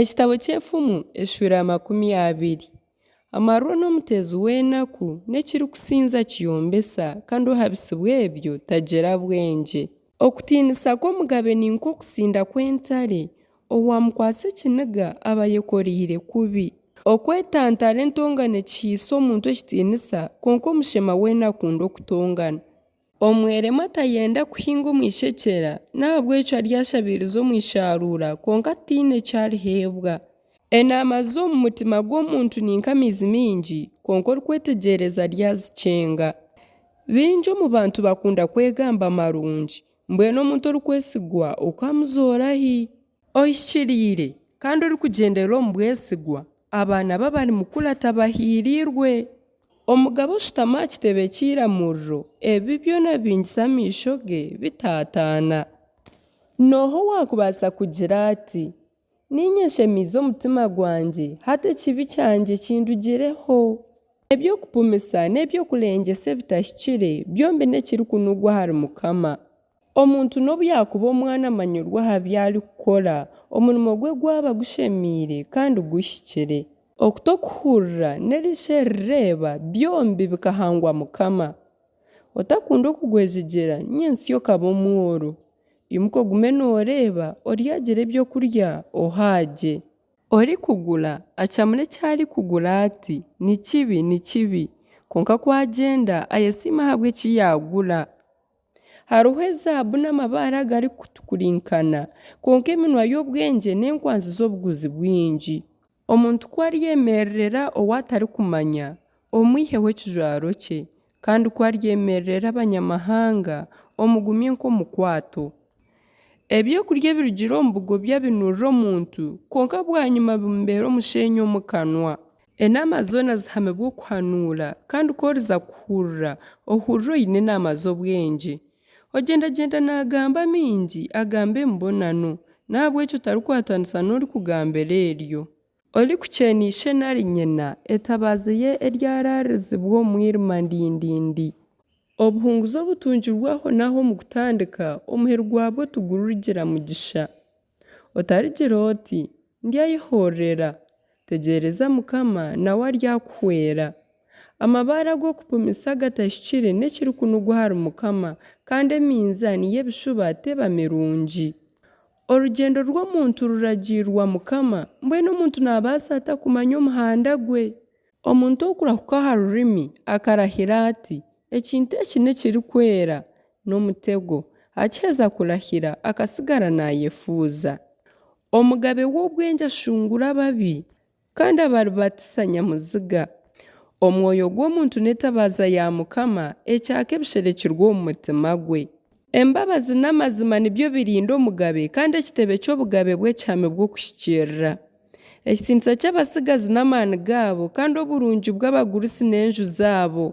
Ekitabo ky'Enfumu eshuura ya 20. Amarwa n'omuteezi w'enaku, n'ekirikusinza kiyombesa, kandi ohabisibwa ebyo tagira bwengye. Okutiinisa kw'omugabe ni nk'okutsinda kw'entare, owaamukwatsa ekiniga aba ayekoreire kubi. Okwetantara entongane kihaisa omuntu ekitiinisa, kwonka omushema weena akunda okutongana. Omweremwa tayenda kuhinga omu ishekyera, n'ahabw'ekyo aryashabiiriza omu ishaaruura, kwonka taine ki ariheebwa. Enaama z'omu mutima gw'omuntu ni nk'amaizi maingi, kwonka orikwetegyereza aryazikyenga. Baingi omu bantu bakunda kwegamba marungi, mbwenu omuntu orikwesigwa okaamuzoora hi? Ohikiriire kandi orikugyendera omu bwesigwa, abaana be abarimukurata bahiiriirwe. Omugabe oshutama aha kitebe ky'eiramuriro, ebibi byona abibingisa amaisho ge, bitaataana. N'oha owaakubaasa kugira ati, Niinye nshemeize omutima gwangye, hati ekibi kyangye kindugireho? Eby'okupimisa n'eby'okurengyesa ebitahikire, byombi n'ekirikunugwa ahari Mukama. Omuntu nobu yaakuba omwana amanyirwe aha bi arikukora, omurimo gwe gwaba gushemeire kandi guhikire. Okutu okuhurira n'eriisho eririreeba byombi bikahangwa Mukama. Otakunda okugwejegyera nyentsya okaba omworo. Imuka ogume nooreeba, oryagira ebyokurya ohaagye. Orikugura acamura eki arikugura ati, Ni kibi, ni kibi! Kwonka ku agyenda, ayesiima ahabw'eki yaagura. Hariho ezaabu n'amabaare agarikutukurinkana, kwonka eminwa y'obwengye n'enkwanzi z'obuguzi bwingi. Omuntu ku aryemererera ou atarikumanya, omwiheho ekijwaro kye, kandi ku aryemererera abanyamahanga, omugumye nk'omukwato. Ebyokurya ebirugire omu bugobya binurira omuntu, kwonka bwanyima bimubeera omusheenyi omu kanwa. Enaama zoona zihamibwa okuhanuura, kandi ku oriza kuhurura, ohurire oine enaama z'obwengye. Ogyendagyenda naagamba mingi, agamba emibonano, n'ahabw'ekyo otarikwatanisa n'orikugambira eryo. Orikukyeena ishe nari nyina, etabaaza ye eryaraarizibwa omu mwirima ndindindi. Obuhunguzi obutungirwe ahonaaho omu kutandika, omuheru gwabwo tigurigira mugisha. Otarigira oti, Ndyayehoorera. Tegyereza Mukama, nawe aryakuhwera. Amabaare ag'okupimisa agatahikire n'ekirikunugwa ahari Mukama, kandi eminzaani y'ebishuba teba mirungi. Orugyendo rw'omuntu ruragiirwa Mukama, mbwenu omuntu naabaasa ata kumanya omuhanda gwe? Omuntu okurahuka aha rurimi akarahira ati, Ekintu eki n'ekirikwera, n'omutego. Akiheza kurahira, akatsigara naayefuuza. Omugabe w'obwengye ashungura ababi, Kandi abaribatisa nyamuziga. Omwoyo gw'omuntu n'etabaaza ya Mukama, ekyaka ebisherekirwe omu mutima gwe. Embabazi n'amazima nibyo birinda omugabe, kandi ekitebe ky'obugabe bwe kihamibwa okuhikiirira. Ekitiinisa ky'abatsigazi n'amaani gaabo, kandi oburungi bw'abagurusi n'enju zaabo.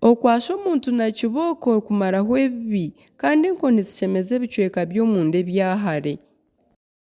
Okwasha omuntu na kibooko kumaraho ebibi, kandi enkoni zishemeza ebicweka by'omunda ebya hare.